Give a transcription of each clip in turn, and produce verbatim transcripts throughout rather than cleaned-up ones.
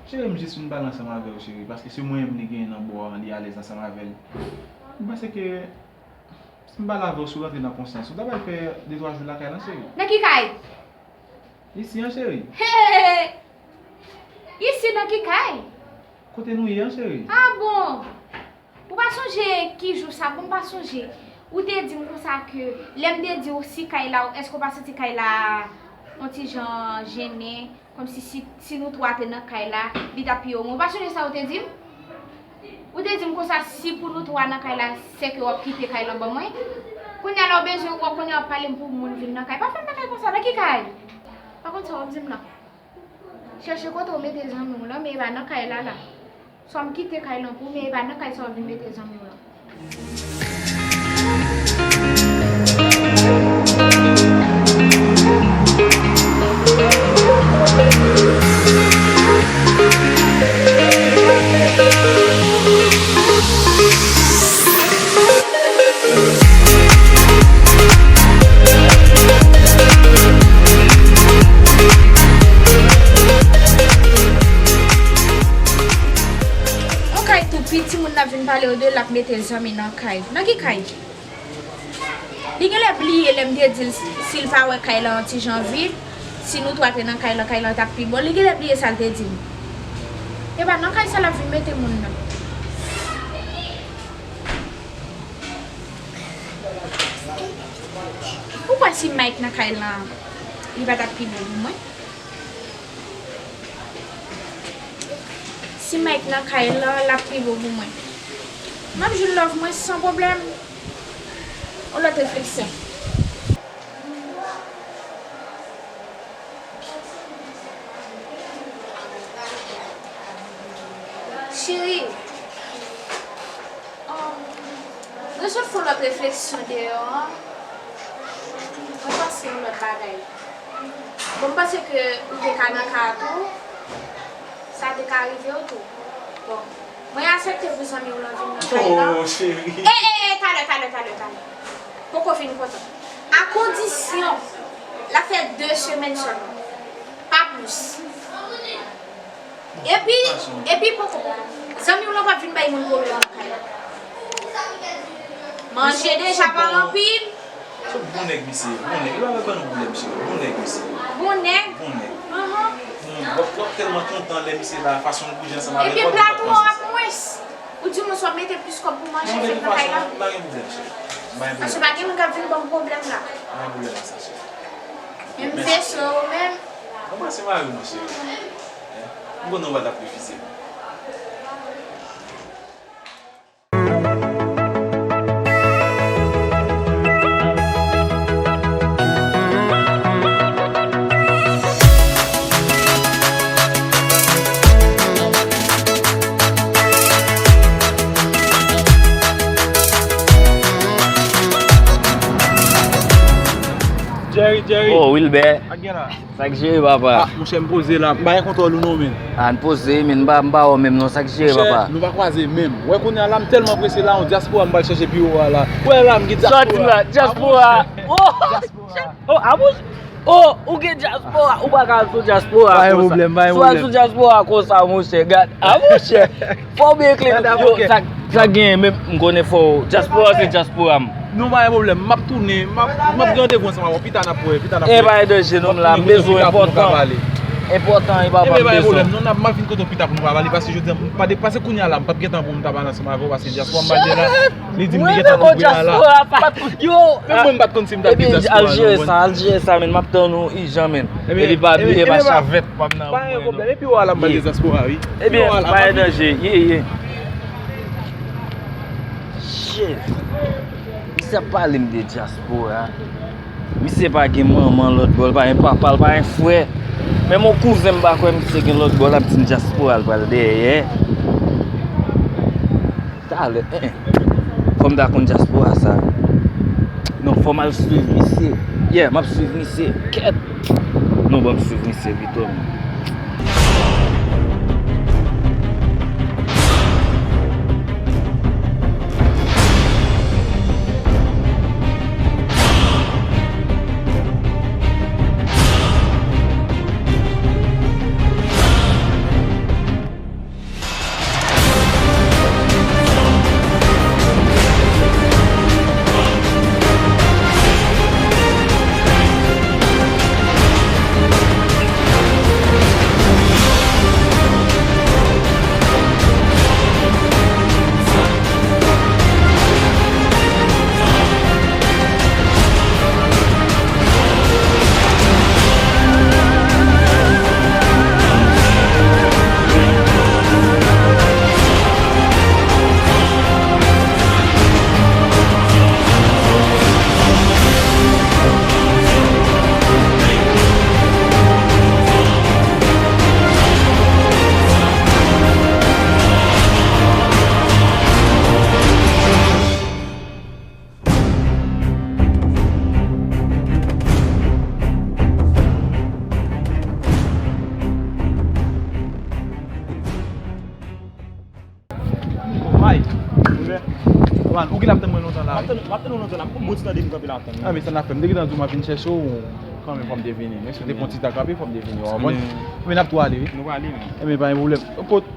Cheri, m jis vin pale ansanm avè w, cheri, paske se mwen menm li genyen nan bò an, li alèz ansanm avè l. M panse ke si m pale avè w, si w rantre nan konsyans, ou ta pral fè de twa jou lakay lan, cheri. Nan ki kay? Isi an, cheri. Hey! Isi nan ki kay? Kote nou ye an, cheri. Ah bon? Ou pa sonje ki jou sa, bon, m pa sonje. Ou te di m konsa ke, lè m te di w si kay la, èske w pa santi kay la yon ti jan jennen, kòmsi si, si nou twa te nan kay la, li t ap pi omwen. Ou pa sonje sa ou te di m? Ou te di m konsa, si pou nou twa nan kay la, sèke w ap kite kay lan ban mwen. Kounye a la w bezwen, w ap konnen w ap pale m pou moun vin nan kay. Pa fè m bagay konsa, nan ki kay? Pa konn sa w ap di m nan. Chèche kote w mete zanmi w lan, men e pa nan kay la la. Swa m kite kay lan pou ou, men e pa nan kay sa w vin mete zanmi w lan. Yon kay tou piti, moun nan ap vin pale w de l, l ap mete zanmi nan kay. Nan ki kay? Li genlè bliye lè m te di l si l pa wè kay lan yon ti jan vid, si nou twa te nan kay lan, kay lan t ap pi bon. Li genlè bliye sa l te di m. E pa nan kay sa l ap vin mete moun nan. Ou kwè si Mike nan kay lan, li pa t ap pi bon pou mwen? Si Mike nan kay lan, l ap pi bon pou mwen. M ap jwenn love mwen san pwoblèm. Yon lòt refleksyon. Cheri, um, mwen sot fè yon lòt refleksyon deyò an. Mwen panse yon lòt bagay. Bon, m panse ke ou te ka nan ka a tou. Sa te ka rive w tou. Bon. Mwen aksepte pou zanmi w lan vin nan kay lan. Oh, cheri. E, e, e, talè, talè, talè, talè. Poko fin kontan. A kondisyon, l ap fè de semèn sèlman. Pa plis. Epi, epi poko. Zanmi w lan p ap vin bay moun pwoblèm nan kay la. Manje deja pa anpil. Se bon nèg misye ye, bon nèg. Li pa vle ban nou pwoblèm, cheri. Bon nèg misye ye. Bon nèg? Bon nèg. Ahn. Bon, w ap, w ap tèlman kontan lè misye la, fason l bouje ansanm avè w, w ap kontan. Epi plato a ap mwens. Ou di moun sa w ap mete plis kòb pou manje fèt nan kay la. M pa gen pwoblèm, cheri. M pa gen pwoblèm. Paske pa gen moun k ap vin ban m pwoblèm la. M pa gen pwoblèm ak sa, cheri. Menm veso yo menm. Bon, pase mari w, monchè. M konnen w pa t ap refize m. Jerry, Jerry. Oh, Wilbert. Sa k gen la? Sa k jere, papa? Ah, monchè, m poze la. M pa gen kontwòl ou non, men. Ah, n poze, men m pa, m pa wè w menm non. Sa k jere, papa? Monchè, nou pa kwaze menm. Wè kounye a la, m tèlman prese la, yon dyaspora m pral chèche biwo a la. Wè la, m gen dyaspora. Sòti la, dyaspora. Ah, monchè. Oh, dyaspora. Oh, ah, monchè. Oh, ou gen dyaspora. Ou pa ka al sou dyaspora konsa. Pa gen pwoblèm, pa gen pwoblèm. Si w al sou dyaspora konsa, monchè, gad. Ah, monchè. Fò w byen klere. Yo, sa, sa genyen menm, m konnen fò w. Dyaspora se dyaspora m. Non, pa gen pwoblèm. M ap tounen. M ap, m ap gen randevou ansanm avè w. Pita n ap wè, pita n ap wè. E pa gen danje non, m la, m bezwen w enpòtan. Enpòtan, e papa m bezwen. Ebyen, pa gen pwoblèm. Non, n ap, m ap vin kote w pita pou nou pa pale, paske jodi a, m pa depase kounye a la, m p ap gentan pou m ta pale ansanm avè w, paske dyaspora m pral gen la. Li di m li gentan kouvri a la. Yo, menm mwen m pa t konn si m t ap gen dyaspora non, bon. Al jere sa, al jere sa, men m ap tann ou ijan, men. Epi pa bliye, pa chavèt, pa m nan. Pa gen pwoblèm. Epi w a la m pral gen dyaspora, wi. Ebyen, pa gen danje, ye, ye. Shit. Misye ap pale m de dyaspora. Misye pa gen manman lòt bò, l pa gen papa, l pa gen frè. Menm yon kouzen m pa kwè misye gen lòt bò, l ap di m dyaspora l pral dèyè. Talè, en, en. Fò m ta konn dyaspora sa. Non, fò m al swiv misye. Yeah, m ap swiv misye. Kèt. Non, ban m swiv misye pito, men. Man, ou genlè ap tann mwen lontan la, wi. M ap tann, m ap tann ou lontan la. M pran bon ti tan depi m kanpe la ap tann ou. Ah, men sa n ap fè. M te gentan di w m ap vin chèche w. Kanmenm, fò m te vini. Men si w te pran ti tan kanpe, fò m te vini. W konprann? Men n ap tou ale, wi. Nou prale, men. Enben, pa gen pwoblèm. Kot?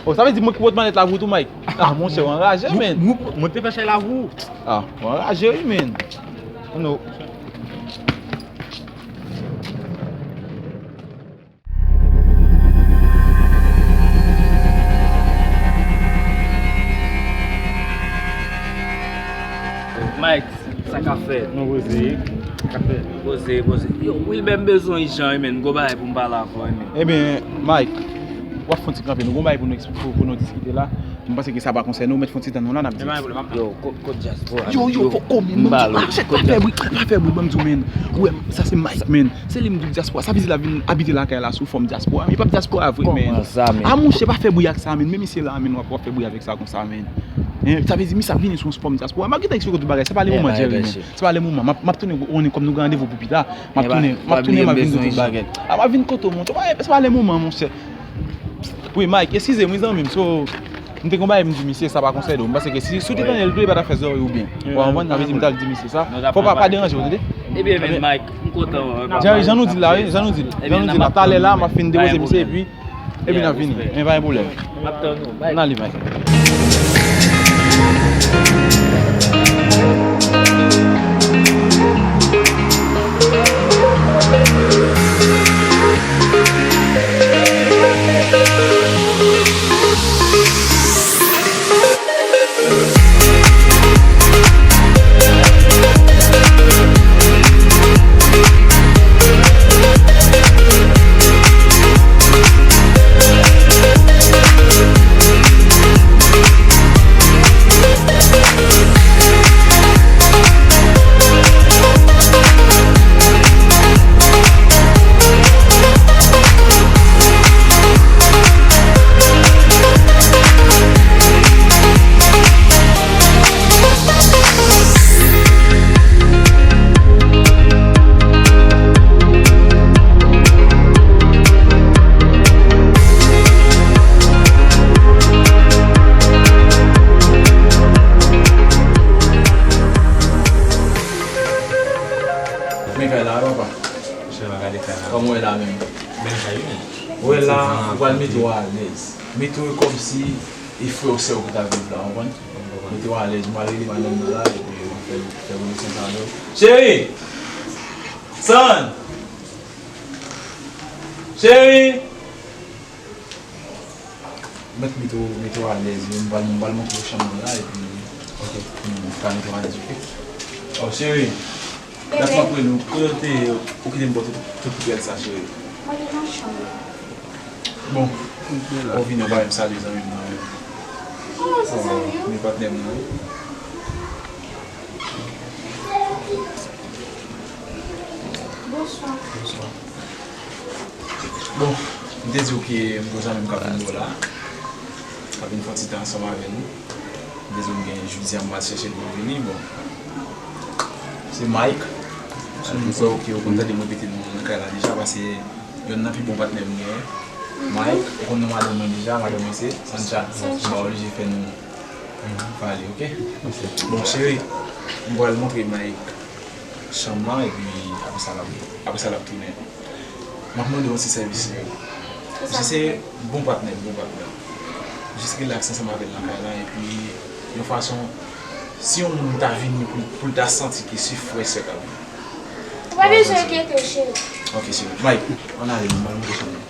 Oh, sa vle di mwen ki pot malèt la pou ou tou, Mike? Ah, monchè, w anraje, men. Mwen te fè chay la pou ou. Ah, w anraje, wi, men. Nou. Mike, sa k ap fèt? Nou poze. Sa k ap fèt? Poze, poze. Yo, Wilbert, m bezwen w ijan, wi, men. Gwo bagay pou m pale avè w, wi, men. Ebyen, Mike, w ap fè yon ti kanpe. Nou gon bagay pou nou eksplike, pou nou diskite la. M panse ke sa pa konsène w, mèt fè yon ti tan nou la, n ap di. Yo, kot, kot dyaspora? Yo, yo, poko, men, m ba l, achèt, pa fè bri, pa fè bri, ban m di w, men. Ou wè, sa se Mike, men. Se li m di w dyaspora. Sa vle di l ap vin abite lakay la sou fòm dyaspora, men li p ap dyaspora vre, men. Kòman sa, men? Ah, monchè, pa fè bri ak sa, men. Men misye la, men, w ap, w ap fè bri avèk sa konsa, men. Hein, sa vle di, misye ap vini sou yon fòm dyaspora. M ap gentan eksplike w tout bagay. Se pa le moman, Jerry, men. Se pa le moman. M ap, m ap tounen, w konnen kòm nou gen randevou pou pita. M ap tounen, m ap tounen, m ap vin di w tout bagay. Ah, m ap vin kote w, monchè. Se pa le moman, monchè. Wi, Mike, eskize m, wi, zanmi m. So, m te gon bagay m di misye, sa pa konsène w. M panse ke si, si w te tande l tou, li pa t ap fè zòrèy ou byen. Ou konprann? Sa vle di m t al di misye sa. Fò pa, pa deranje w, tande? Ebyen, men, Mike, m kontan wè w. Jan, jan nou di l la, wi, jan nou di l. Jan nou di l la. Talè la, m ap fin depoze misye, epi, epi n ap vini. Men pa gen pwoblèm. M ap tann ou. N ale, Mike. Men kay la, papa. Monchè, pa gade kay la. Kòman w wè la menm? Bèl kay, wi. Ou wè la, ou pral mete w alèz. Mete w kòmsi e frè w, sè w ki ta viv la, w konprann? Mete w alèz, m pral rele madanm nan la, epi w fè, fè relasyon sa avè w. Cheri! San! Cheri! Mèt mete w, mete w alèz, wi. M pral, m pral montre w chanm nan la, epi, ok, m ka mete w alèz, ok? Oh, cheri, dat m ap rele w, kote w te ye, ou kite m ba w tout, tout poubèl sa, cheri. Mwen te nan chanm. Bon, ou vini, ou pa menm salye zanmi m nan, wi. Kòman se zanmi w? Men patnè m nan, wi. Bonswa. Bonswa. Bon, m te di w ke m gon zanmi m k ap vin bò la. K ap vin fè yon ti tan ansanm avè nou. M te di w m gen jodi a m pral chèche l pou l vini. Bon. Se Mike. Si w kwè, ok, ou konn tande m repete non l nan kay la deja, paske youn nan pi bon patnè m genyen. Mike, ou konn non madanm mwen deja, madanm mwen se Sancha. Sancha. M pa oblije fè nou pale, ok? Bon, cheri, m pral montre Mike chanm lan, epi apre sa, l ap, apre sa, l ap tounen. M ap mande w yon ti sèvis, cheri. Misye se bon patnè m, bon patnè m. Jis rilaks ansanm avè l nan kay la, epi yon fason, si yon moun ta vini pou, pou l ta santi ke se frè, sè k ap vini. Ou pa bezwen enkyete w, cheri. Ok, cheri. Mike, ann ale, m pral montre chanm lan.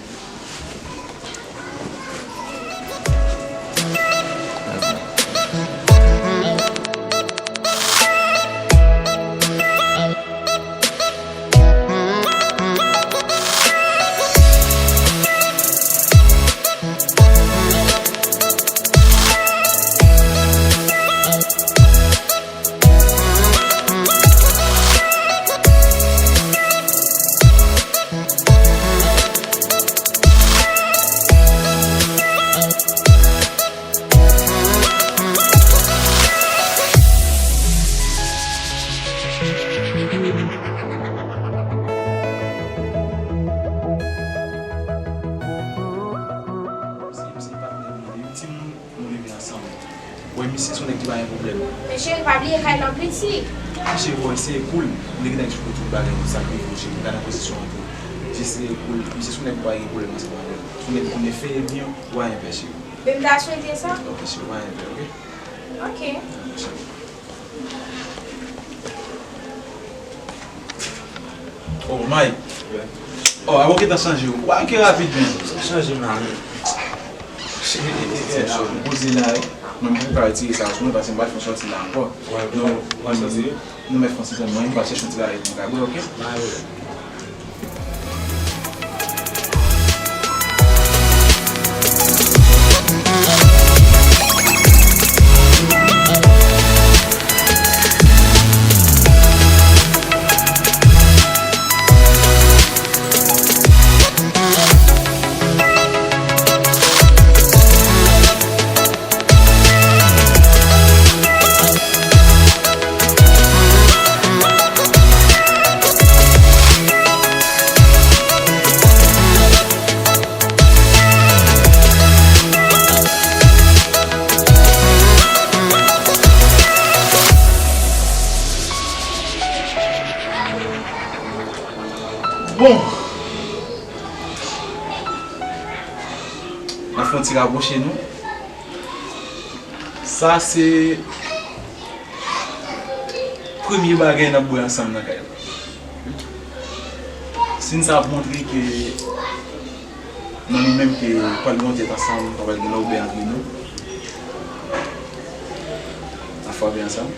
Misye se yon nèg ki pa gen pwoblèm. Men cheri, pa bliye kay lan piti. Misye, bon, eseye cool. Ou te gentan eksplike tout bagay, tout sa k rive w, cheri. Pa nan pozisyon an tou. Jis eseye cool. Misye se yon nèg ki pa gen pwoblèm ansanm avè l. Se yon nèg ki konnen fè epi w a enpè, cheri. Men m ta swete sa. Ok, cheri, w a enpè, ok? Ok. Dakò, cheri. Oh, Mike. Oh, a ou gentan chanje w. Wa, ke rapid menm. Chanje m la, men. Cheri, e, e, e, a, ou poze la, wi. Mwen, mwen pa retire sa sou mwen, paske m pa t fè sòti la ankò. Nou, nou mèt fè yon ti tann mwen, m pa chèche yon ti bagay pou m ka bwè, ok? Bon. N ap fè yon ti rapwoche nou. Sa se premye bagay n ap bwè ansanm nan kay la. Sin sa ap montre ke nan nou menm ke pral gen yon tèt ansanm, pa pral gen lòbèy antre nou. N ap frape ansanm.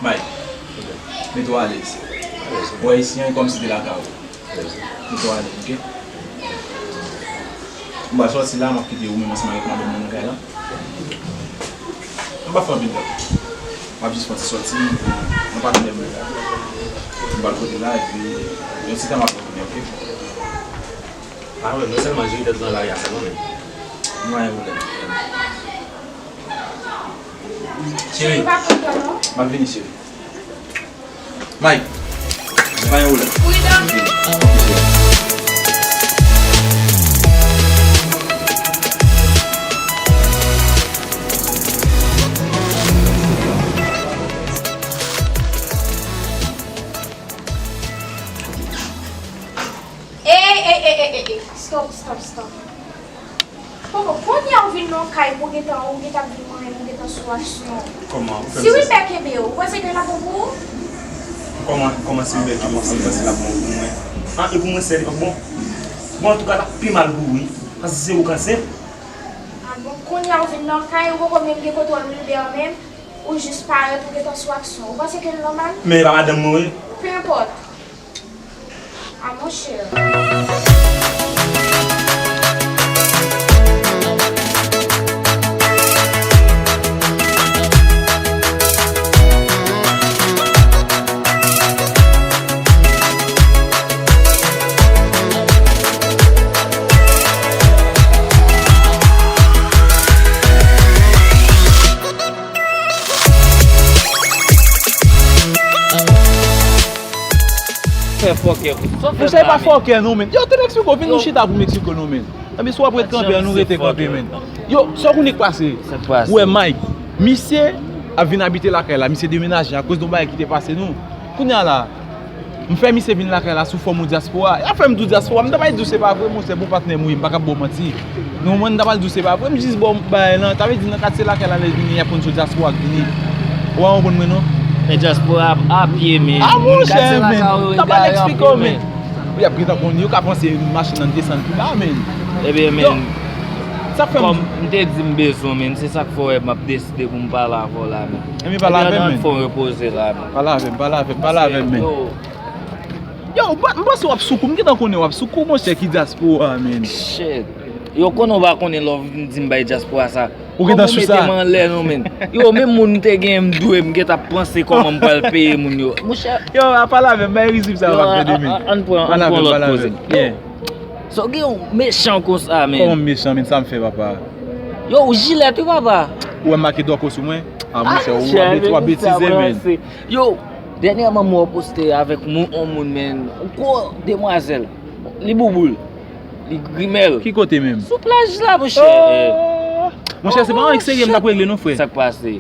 Mike, mete w alèz. Ou ayisyen kòmsi te lakay ou. Mete w alèz, ok? M pral sòti la, m ap kite ou menm ansanm avèk madanm mwen nan kay la. M pa fè anpil tan. M ap jis fè yon ti sòti, nan patnè m. M pral kote la, epi yon ti tan m ap retounen, ok? Ah wi, mwen sèlman jere tèt nan lari a sèlman, men. Nou pa gen pwoblèm. Cheri, m ap vini, cheri. Mike, pa gen pwoblèm. Pridan. Ey, ey, ey, ey, ey, ey. Stop, stop, stop. Poko, kounye a w vin nan kay pou w gentan, ou gentan ap vin manyen, ou gentan sou aksyon. Kòman? Ou fè m... Si Wilbè kenbe w, ou panse ke l ap bon pou ou? Kòman, kòman si Wilbè kenbe m, si m panse l ap bon pou mwen? Ah, e pou mwen sèl li p ap bon? Bon, antouka, l ap pi mal pou ou, wi. Paske se ou k ansent. Ah bon, kounye a w vin nan kay, ou poko menm gen kontwòl Wilbè menm, ou jis parèt, ou gentan sou aksyon. Ou panse ke l nòmal? Men e pa madanm mwen, wi. Peu importe. Ah, mon cher. Fè fòkè. Sa w fè... Monchè, e pa fòkè non, men. Yo, te m eksplike w, vin nou chita pou m eksplike w non, men. Ebyen, si w ap ret kanpe an, nou rete kanpe, men. Yo, sa w konnen k pase? Sa k pase? Ou wè Mike, misye ap vin abite lakay la, misye demenaje akoz de yon bagay ki te pase nou. Kounye a la, m fè misye vin lakay la sou fòm yon dyaspora. Y ap fè m di w dyaspora, m ta pral di w se pa vre, monchè, bon patnè m ou ye, m pa ka ba w manti. Non, mwen, m ta pral di w se pa vre, m jis ba w bagay lan. Sa vle di nan katye lakay la, lè l vini, y ap konn se dyaspora k vini. Ou pa konprann mwen, non? Men dyaspora ap apye, men. Ah, monchè, men. Sa pral eksplike w, men. Y ap gentan konn, yo ka panse machin nan desann pi ba, men. Ebyen, men. Sa fè m... Kòm m te di m bezwen w, men, se sa k fè w wè m ap deside pou m pale avè w la, men. Ebyen, pale avè m, men. Epi ann fè w repoze la, men. Pale avè m, pale avè m, pale avè m, men. Yo, m pa, m panse w ap sou kou, m gentan konnen w ap sou kou, monchè, ki dyaspora, men. Shit. Yo konnen w pa konnen lè w vin di m bay dyaspora sa. Ou gentan sou sa? Kòman w mete m anlè non, men? Yo, menm moun m te genyen m dwe, m gentan ap panse kòman m pral peye moun yo. Monchè. Yo, a pale avè m, bay rizib sa yo pa tande, men. Ann pran, ann pran lòt koze. Yo, sa w gen yon mechan konsa, men? Kòman m mechan, men? Sa m fè, papa? Yo, ou jilèt wi papa. Ou wè m make dòko sou mwen? Ah, monchè, ou ap, ou ap betize, men. Yo, dènyèman m wè w poste avèk moun, yon moun, men, yon gwo demwazèl. Li bouboul. Li grimèl. Ki kote menm? Sou plaj la, monchè. Oh! Monchè, se pa yon eksterye m t ap regle non, frè. Sa k pase?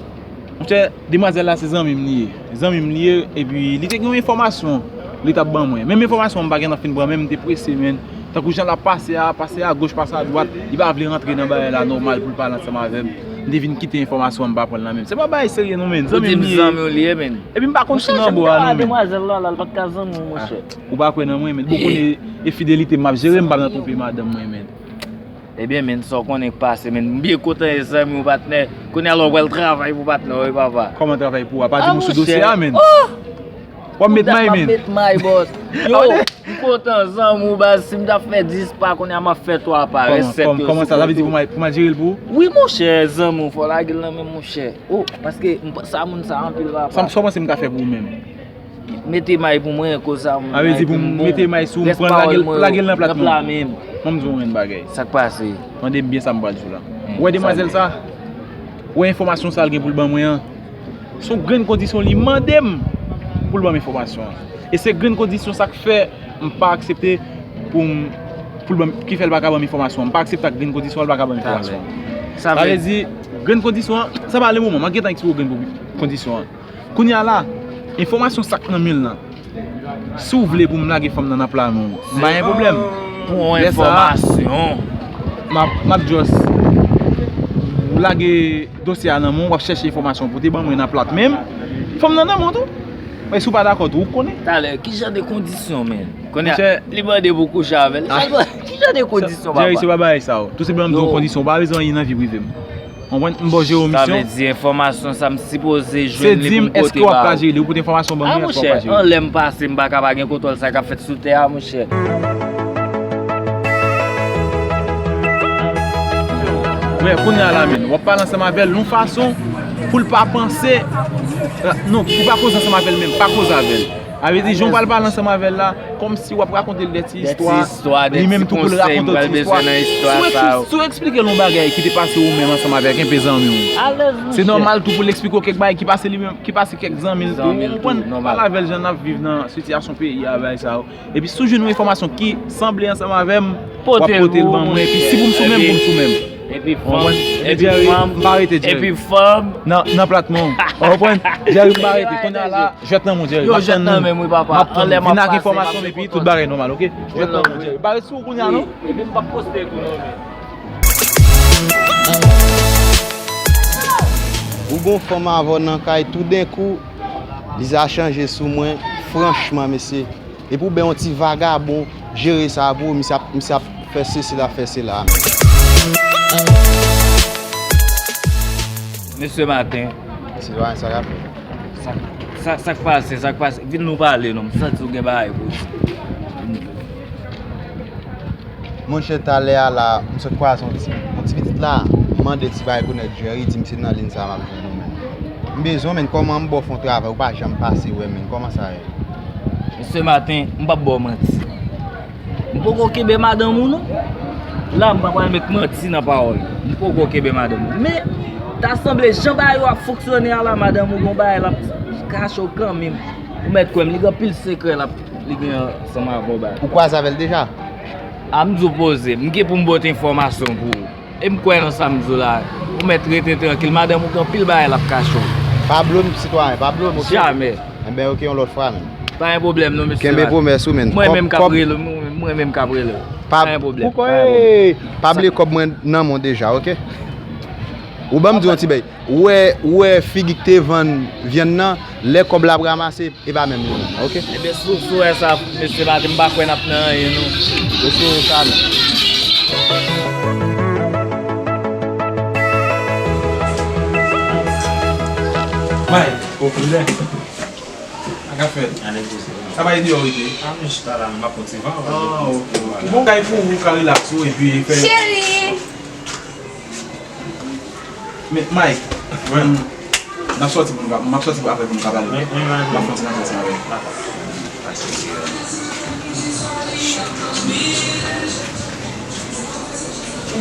Monchè, demwazèl la se zanmi m li ye. Zanmi m li ye, epi li te gen yon enfòmasyon li t ap ban mwen. Menm enfòmasyon an m pa gentan fin pran, men m te prese, men. Tankou jan l ap pase a, pase a goch, pase a dwat, li pa vle rantre nan bagay la nòmal pou l pale ansanm avè m. M te vin kite enfòmasyon an, m pa pran l nan men m. Se pa bagay serye non, men. Zanmi m li ye. Zanmi w li ye, men. Epi m pa konn si nan bò a non, men. Demwazèl la, la, l pa t ka zanmi w, monchè. Ou pa kwè nan mwen, men. Bon, konnen e fidelite m ap jere, m pa nan twonpe madanm mwen, men. Ebyen, men, sa w konnen k pase, men. M byen kontan e zanmi w, patnè. Kounye a la w pral travay pou patnè w, wi, papa. Kòman travay pou w? A pa di m sou dosye a, men. W ap met may, men. M met may, bòs. Yo, m kontan, zanmi w, baz. Si m ta fè dis pa, kounye a m ap fè twa pa. Kòman, kòman, kòman sa? Sa vle di pou m al, pou m al jere l pou ou? Wi, monchè, zanmi w, fò w lage l nan men m, monchè. Oh, paske m pa, sa moun sa anpil, papa. Sa, sa w panse m ka fè pou ou menm? Mete may pou mwen, koz sa, a vle di pou m mete may sou, m pran lage l, lage l nan plat mwen. Ban m di w yon grenn bagay. Sa k pase? Tande m byen sa m pral di w la. Ou wè demwazèl sa? Ou wè enfòmasyon sa l gen pou l ban mwen an? Se yon grenn kondisyon li mande m pou l ban m enfòmasyon an. E se grenn kondisyon sa k fè m pa aksepte pou m, pou l ban m, ki fè l pa ka ban m enfòmasyon an. M pa aksepte ak grenn kondisyon an, l pa ka ban m enfòmasyon an. Sa vle di, grenn kondisyon an, sa pa le moman, m ap gentan eksplike w grenn kondisyon an. Kounye a la, enfòmasyon sa k nan men l lan. Si w vle pou m lage fanm nan nan pla men w, m pa gen pwoblèm. Pou yon enfòmasyon. M ap, m ap just lage dosye a nan men w, w ap chèche enfòmasyon pou te ban mwen nan plat men m. Fanm nan nan men w tou. Men si w pa dakò tou, ou konnen. Talè, ki jan de kondisyon, men? Kounye a, li mande pou kouche avè l. Ki jan de kondisyon, papa? Jerry, se pa bagay sa yo. Tou senpleman m di w kondisyon, ou pa bezwen anyen nan vi prive m. Konprann? M ba w jere yon misyon. Sa vle di enfòmasyon sa m sipoze jwenn li pou m pote ba ou. Se di m èske w ap ka jere li, ou pote enfòmasyon ban mwen, èske w ap ka jere li? Ah, monchè, anlè m pase, m pa ka pa gen kontwòl sa k ap fèt sou tè a, monchè. Men, kounye a la, men, w ap pale ansanm avè l yon fason pou l pa panse, non, ou pa koze ansanm avè l menm, pa koze avè l. Sa vle di, jan w pral pale ansanm avè l la, kòmsi w ap rakonte l de ti istwa, li menm tou pou l rakonte w ti istwa. Si w ekspli-, si w eksplike l yon bagay ki te pase ou menm ansanm avèk enpe zanmi w, se nòmal tou pou l eksplike w kèk bagay ki pase li menm, ki pase kèk zanmi l tou. Ou konprann? Pale avè l jan n ap viv nan sitiyasyon peyi a, bagay sa yo. Epi si w jwenn yon enfòmasyon ki sanble ansanm avè m, w ap pote l ban mwen. Epi si pou m sou men m, pou m sou men m. Epi fanm, epi fanm, epi fanm. Nan, nan plat mwen. Ou konprann? Jerry, m pa rete. Kounye a la, jwèt nan men w, Jerry. Yo, jwèt nan men m, wi, papa. M ap tann. Vin ak enfòmasyon m, epi tout bagay nòmal, oke? Jwèt nan men w, Jerry. Pa ret sou ou kounye a, non? Epi m p ap poste tou, non, men. Ou gon fanm avè w nan kay, toudenkou, Liza chanje sou mwen, franchman, mesye. Epi w bè yon ti vagabon jere sa pou ou, misye ap, misye ap fè sesi, l ap fè sela. Mesye Maten. Sitwayen, sa k ap fèt? Sa, sa, sa k pase, sa k pase? Vin nou pale non, m santi w gen bagay pou di. Monchè, talè a la, m sot kwaze yon ti, yon ti pitit la, m mande ti bagay kounèt Jerry, di m se nan liy sa m ap jwenn ou, men. M bezwen w, men, kòman m ba w fè yon travay, ou pa janm pase wè m, men, kòman sa ye? Mesye Maten, m p ap ba w manti. M poko kenbe madanm ou, non. La, m pa pral met manti nan pawòl. M poko kenbe madanm ou. Men, ta sanble jan bagay yo ap fonksyone a la, madanm ou gon bagay l ap kache w kanmenm. Ou mèt kwè m, li gen anpil sekrè l ap, li gen ansanm avè w bagay. Ou kwaze avè l deja? A, m di w poze, m gen pou m pote enfòmasyon pou ou. E m kwè nan sa m di w la. Ou mèt rete trankil, madanm ou gen anpil bagay l ap kache w. Pa blo m, sitwayen, pa blo m, oke? Jamè. Enben, oke, yon lòt fwa, men. Pa gen pwoblèm, non, mesye. Kenbe pwomès ou, men. Mwen menm k ap rele w, mwen menm k ap rele w. Pa gen pwoblèm. Pa bliye kòb mwen nan men w deja, oke? Ou ban m di yon ti bagay. Ou wè, ou wè figi k te vann vyann nan, lè kòb la ap ranmase, e pa menm li menm, oke? Ebyen, si w, si w wè sa, mesye Maten, m pa kwè n ap nan anyen, non. Mesye, sa menm. May, popilè. Sa k ap fèt? Sa bay deyò rete? A, men chita la, m ap pran ti van. Ah, ok. Ou bon kay pou ou ka relax ou epi fè. Cheri! Men, Mike, m ap sòti pou nou ka, m ap sòti apre pou nou ka pale. M ap fè yon ti nan sòti avè w. Dakò. Pa de sousi.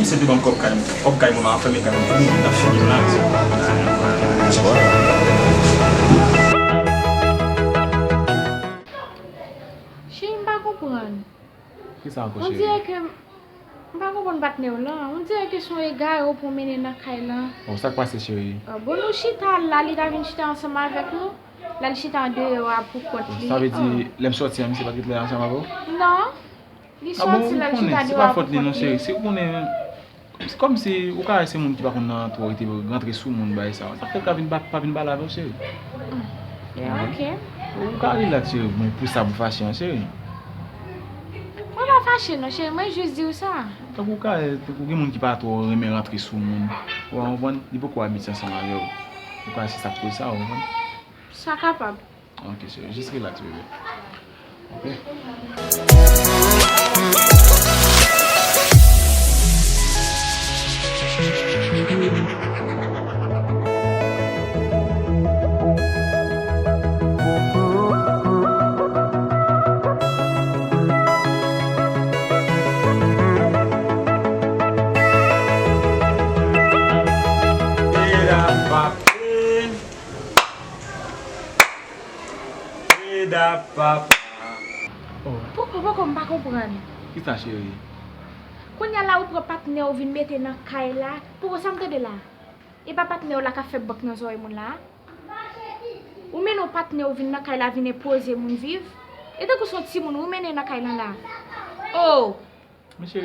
Se te ban m kòb kay mwen. Kòb kay mwen, m a fèmen kay mwen. Fini, n ap fini la. Cheri, m pa konprann. Kisa ankò, On cheri? Dirait que m pa konprann patnè w lan. On dirait que se yon egare w pran w mennen nan kay lan. Bon, sa k pase, cheri? Ah, bon, nou chita la, li ta vin chita ansanm avèk nou. La, li chita andeyò a pou kont li. Sa vle di, lè m sòti an, misye pa t ret la ansanm avè w? Non. Li Ah bon, sòti ou la, li konnen, chita se deyò pa a fòt pou li non, kont cheri. li. Si ou konnen, se kòmsi ou ka wè se moun ki pa konn nan twò rete rantre sou moun bagay sa. Sa fè l ka vin pa, pa vin pale avè w, cheri. Ya, ok. Ou ka relax, cheri, men pou sa pou fache an, cheri. Mwen pa fache non, cheri, mwen jis di w sa. Tankou ou ka, tankou gen moun ki pa twò renmen rantre sou moun. Ou konprann? Li poko abitye ansanm avè w. Ou ka se sa k koz sa, ou konprann? Sa kapab. Ok, cheri, jis relax, bebe. Ok? Eda papa. Poko, poko, m pa konprann. Kisa, cheri? Kounye a la ou pran patnè w vin mete nan kay la. Poko, sa m tande la? E pa patnè w la k ap fè bòk nan zòrèy moun la? Ou mennen yon patnè w vin nan kay la vin enpoze moun viv? E tankou se yon timoun ou mennen nan kay lan la? Oh! Men cheri,